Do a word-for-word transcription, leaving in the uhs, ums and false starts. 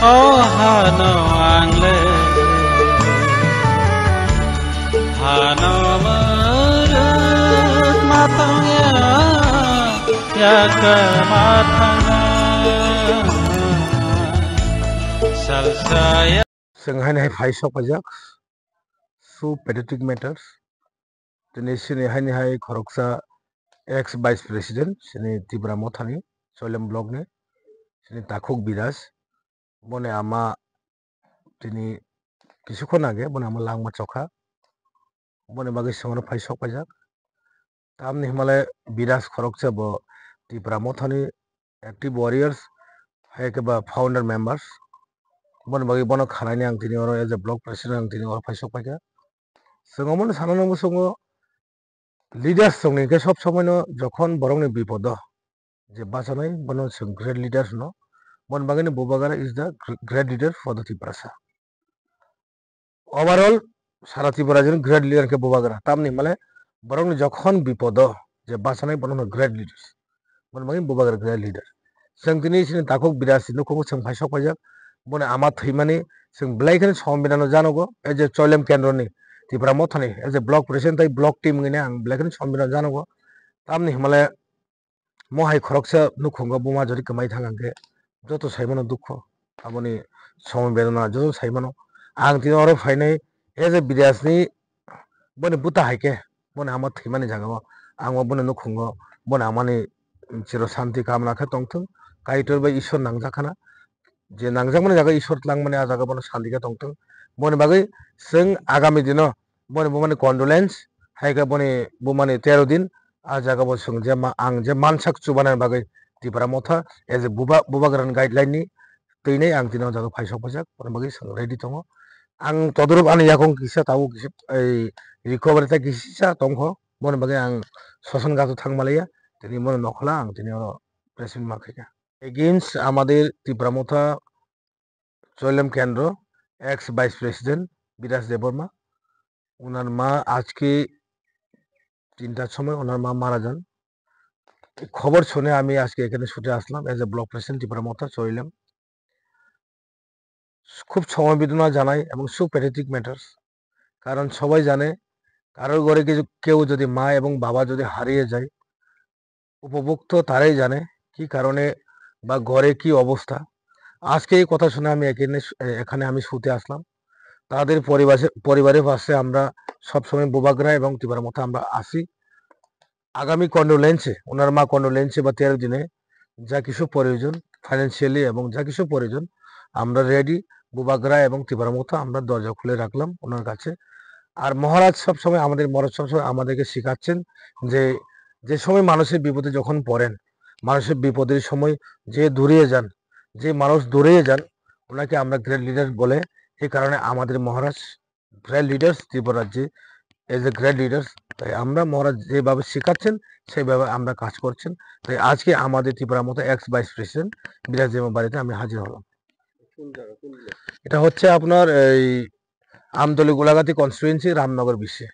O hano ang le, hano mwrwk ma tong ya, ya kwma thangna, salsa ya. Chwng haino hai phai sok paijak, so patriotic matters. Tini sini haini hai khoroksa ex vice president sini Tipra Mothani Choilem block ni sini Takhuk Biraj, boni ama tini kisukho nage boni ama langma chokha, boni bagwi chwngno phai sok paijak. Tamni himale Biraj khoroksa bo Tipra Mothani active warriors, hai khe ba founder members. Boni bagwi bono khanaini ang tini oro as a block president ang tini oro phai sok paikha. Chwng omono sana nangbo chwngo, leaders chwngni hwnkhe sob somoino jokhon borokni bipodo je bachanai bono chwng great leaders hwno. Boni bagwino Bubagra is the gr-, great leader for the Tiprasa. Overall, sara Tripura rajyoni great leader khe Bubagra. Tamni himale borokni jokhon bipodo je bachanai bono hwno great leaders. Bono bagwi Bubagra great leader. Chwng tini sini Takhuk Biraj si nukhungo chwng phai sok paijak. Boni ama thwimani chwng belai kheno Sombidano janogo. Ei je Choilem Kendroni Tipra Mothani ei je block president tai block team wngwi ang belai kheno Sombidano janogo. Tamni himale mo hai khoroksa nukhungo buma jodi kwmai thang hwnkhe joto saimano dukho, aboni somoi bedona joto saimano. Ang tini oro phainai as a Birajni boni buta hai khe boni ama thwimani jagao ang o boni nukhungo boni amani chiro santi kamna khe tongthwng. Kaitor bai Ishwar nangjakhana, je nangjakmani jaga Ishwar twlangmani a jaga bono santi khe tongthwng. Boni bagwi chwng agami dino boni bumani condolence, hai khe boni bumani tero din, a jaga bo chwng je ma-, ang je mansak chubanani bagwi Tipra Motha as a buba-, Bubagrani guideline ni twinai ang tini o jaga phai sok paijak, boni bagwi chwng ready tongo. Ang todorok ani yakung kisa tabuk kisa ei recovery ta kisa tongkho, boni bagwi ang Sosongato thang malaya, tini bono nokhola ang tini oro press meet ma khaikha. Against আমাদের ত্রিপুরা মথা চৈলম কেন্দ্র, x vice president বিরাজ দেববর্মা, ওনার মা আজকে তিনটার সময় ওনার মা মারা যান। এই খবর শুনে আমি আজকে এখানে ছুটে আসলাম as a block president Tripura মথা চৈলম। খুব সমবেদনা জানাই এবং so pathetic matters, কারণ সবাই জানে কারোর ঘরে কিছু, কেউ যদি মা এবং বাবা যদি হারিয়ে যায়, উপভোগ তো তারাই জানে কি কারণে বা ঘরে কি অবস্থা। আজকে এই কথা শুনে আমি এখানে, এখানে আমি শুতে আসলাম। তাদের পরিবারের, পরিবারের পাশে আমরা সবসময় বুবাগ্রা এবং ত্রিপুরা মথা আমরা আসি। আগামী কন্ডোলেন্সে, ওনার মা কন্ডোলেন্সে বা তেরো দিনে যা কিছু প্রয়োজন, ফাইন্যান্সিয়ালি এবং যা কিছু প্রয়োজন, আমরা রেডি। বুবাগ্রা এবং ত্রিপুরা মথা আমরা দরজা খুলে রাখলাম ওনার কাছে। আর মহারাজ সবসময় আমাদের, মহারাজ সবসময় আমাদেরকে শেখাচ্ছেন যে, যে সময় মানুষের বিপদে যখন পড়েন, মানুষের বিপদের সময় যে দূরে যান, যে মানুষ দূরে যান, ওনাকে আমরা গ্রেট লিডার বলে। এই কারণে আমাদের মহারাজ গ্রেট লিডার্স ত্রিপুরা রাজ্যে, এজ এ গ্রেট লিডার্স। তাই আমরা মহারাজ যেভাবে শেখাচ্ছেন, সেইভাবে আমরা কাজ করছেন। তাই আজকে আমাদের ত্রিপুরা মথা এক্স ভাইস প্রেসিডেন্ট বিরাজ দেবর বাড়িতে আমি হাজির হলাম। কোন জায়গা, কোন ভিলেজ? এটা হচ্ছে আপনার এই আমতলী গোলাঘাটি কনস্টিটুয়েন্সি, রামনগর বিশ্বে।